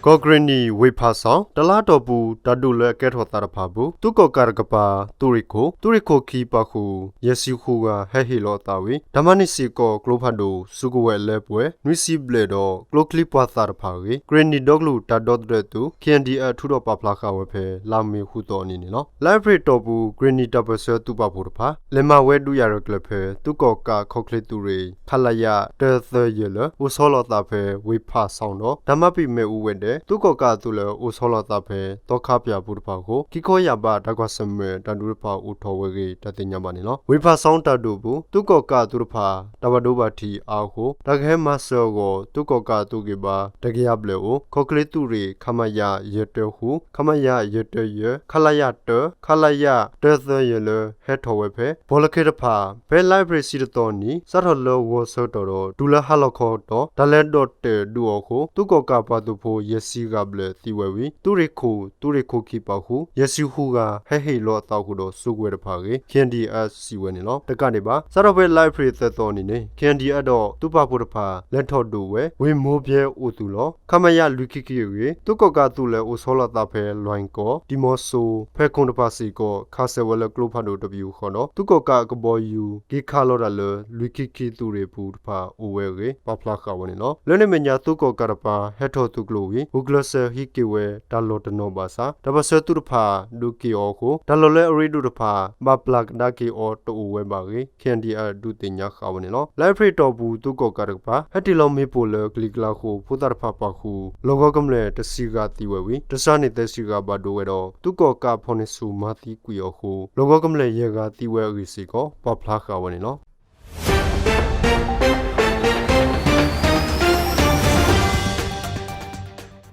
ကီၢ်ကရ့ၣ်နံၣ် ဝ့ၢ်ဖၣ်စီၣ် တလါအတီၢ်ပူၤ တၢ်ဒုးလၢအကဲထီၣ်သးတဖၣ်အပူၤ သုးကီၣ်ကးတကပၤ သုးရ့ၣ်ခိၣ် သုးရ့ၣ်ခိၣ်ခံပာ်ဃုာ် ယဲၢ်ဆံဃုဂၤ ဟဲဟ့ၣ်လီၤအသးဝံၤ တၢ်မၤန့ၢ်စ့ၢ်ကီး ကျိဖးဒိၣ် စုကဝဲၤလၢပှဲၤ နွံဆံဘျဲၣ်ဒီး ကျိချံပှာ်သၣ်တဖၣ်အဂ့ၢ် ကရ့ၣ်နံၣ်ဒီကလုာ်တၢ်ဒီသဒၢသုး ခ့ၣ်အဲၣ်ၣ်ဒီးအၣ် ထုးထီၣ်ပာ်ဖျါဃာ်ဝဲဖဲ လါမ့ၤဃုသီအနံၤန့ၣ်လီၤ. လါအ့ဖြ့ၣ်အတီၢ်ပူၤ ကရ့ၣ်နံၣ်တၢ်ပၢၢ်ဆၢသုးပာ်ဖှိၣ်တဖၣ် လဲၤမၤဝဲဒုးယၤရဲၣ်ကျဲၤဖဲ သုးကီၣ်ကးခီၣ်ချ့သုးရ့ၣ် ခလရ တၢသၢယဲၢ်လၢ အိၣ်ဆီလီၤအသးဖဲ ဝ့ၢ်ဖၣ်စီၣ်ဒီး တၢ်မၤပံာ်မ့ၣ်အူဝဲဒၣ် သုးကီၣ်ကးအသုးလၢအိၣ်ဆီလီၤအသးဖဲ သီခါပၠၣ်ပူၤတဖၣ်အဃိ ခံခီယၢ်ဘး တၢ်ကွၢ်ဆၢၣ်မဲာ်တၢ်ဒုးတဖၣ်အိၣ်ထီၣ်ဝဲအဂ့ၢ် တၢ်သ့ၣ်ညါဘၣ်န့ၣ်လီၤ. ဝ့ၢ်ဖၣ်စီၣ်တၢ်ဒုးအပူၤ သုးကီၣ်ကးအသုးတဖၣ် တၢ်ဘၣ်ဒိဘၣ်ထံးအါအဃိ တၢ်ကဟဲမၤစၢၤအဂီၢ် သုးကီၣ်ကးအသုးဂံၢ်ဘါ တကယၤဘျဲၣ်အိၣ် ခီၣ်ချ့သုးရ့ၣ် ခမရ ယဲၢ်တၢဃု ခမရ ယဲၢ်တၢယဲၢ် ခလရ တၢ ခလရ တၢသၢယဲၢ်လၢ ဟဲထီၣ်ဝဲဖဲ ဘီလၢခဲတဖၣ် ဖဲလါအ့ဖြ့ၣ်တဆံတသီအနံၤ စးထီၣ်လၢဂီၤဆၢကတီၢ်ဒီး တုၤလၢဟါလီၤခီတီၤ တၢ်လဲၤဒီၣ်တဲာ်ဒုးအီၤအဃိ သုးကီၣ်ကးပှၤသုးဖိ ယဲၢ်ဆံဂၤဘျဲၣ်သံဝဲဝံၤ သုးရ့ၣ်ခိၣ် သုးရ့ၣ်ခိၣ်ခံပာ်ဃုာ် ယဲၢ်ဆံဃုဂၤ ဟဲဟ့ၣ်လီၤအသးဃုာ်ဒီး စုကဝဲၤတဖၣ်အဂ့ၢ် ခ့ၣ်အဲၣ်ၣ်ဒီးအၣ် စံးဝဲန့ၣ်လီၤ. တကးဒံးဘၣ် စးထီၣ်ဖဲလါအ့ဖြ့ၣ်သၢသီအနံၤန့ၣ် ခ့ၣ်အဲၣ်ၣ်ဒီးအၣ်ဒီး သုးပာ်ဖှိၣ်တဖၣ် လဲၤထီၣ်ဒုးဝဲ ဝ့ၢ်မိၢ်ဘဲအိၣ်သုးလီၤ. ခမရ လွံၢ်ခံခံအဂ့ၢ် သုးကီၣ်ကးအသုးလၢအိၣ်ဆီလီၤအသးဖဲ လွဲၣ်ကီၢ် တံၤမီၤစိ ဖဲခိၣ်တဖၣ်စ့ၢ်ကီး ခးစဲးဝဲလၢကျိဖးဒိၣ်တပယူာ်ဃီဒီး သုးကီၣ်ကးအကဘီယူၤ က့ၤခးလီၤတၢ်လၢ လွံၢ်ခံခံသုးရ့ၣ်အပူၤတဖၣ်အိၣ်ဝဲအဂ့ၢ် ပာ်ဖျါဃာ်ဝဲန့ၣ်လီၤ. လၢန့ၣ်အမဲာ်ညါ သုးကီၣ်ကးတကပၤ ဟဲထီၣ်သုးကျိၤဝံၤ ဂုာ်ကျဲးစၢးဟံးက့ၤဝဲ တၢ်လီၢ်တနီၤဘၣ်ဆၣ် တၢ်ပၢၢ်ဆၢသုးတဖၣ် ဒုးက့ၤအီၤအဃိ တၢ်လီၢ်လၢအရ့ဒိၣ်တဖၣ် ဘၣ်ပျၢ်ကဒါက့ၤအီၤတအိၣ်ဝဲဘၣ်အဂ့ၢ် ခ့ၣ်အဲၣ်ၣ်ဒီးအၣ် ဒုးသ့ၣ်ညါဃာ်ဝဲန့ၣ်လီၤ. လါအ့ဖြ့ၣ်အတီၢ်ပူၤ သုးကီၣ်ကးတကပၤ ဟဲတ့ၢ်လီၤမ့ၣ်ပိၢ်လၢကလံၤကျါအဃိ ဖိသၣ်တဖၣ်ပာ်ဃုာ် လီၢ်ကဝီၤကမျၢၢ်တဆံဂၤသံဝဲဝံၤ တစှၤန့ၢ်သၢဆံဂၤဘၣ်ဒိဝဲဒီး သုးကီၣ်ကးဖီၣ်န့ၢ်ဆူၣ်မၤသံကွံာ်အီၤအဃိ လီၢ်ကဝီၤကမျၢၢ်ယဲၢ်ဂၤသံဝဲအဂ့ၢ်စ့ၢ်ကီး ပာ်ဖျါဃာ်ဝဲန့ၣ်လီၤ.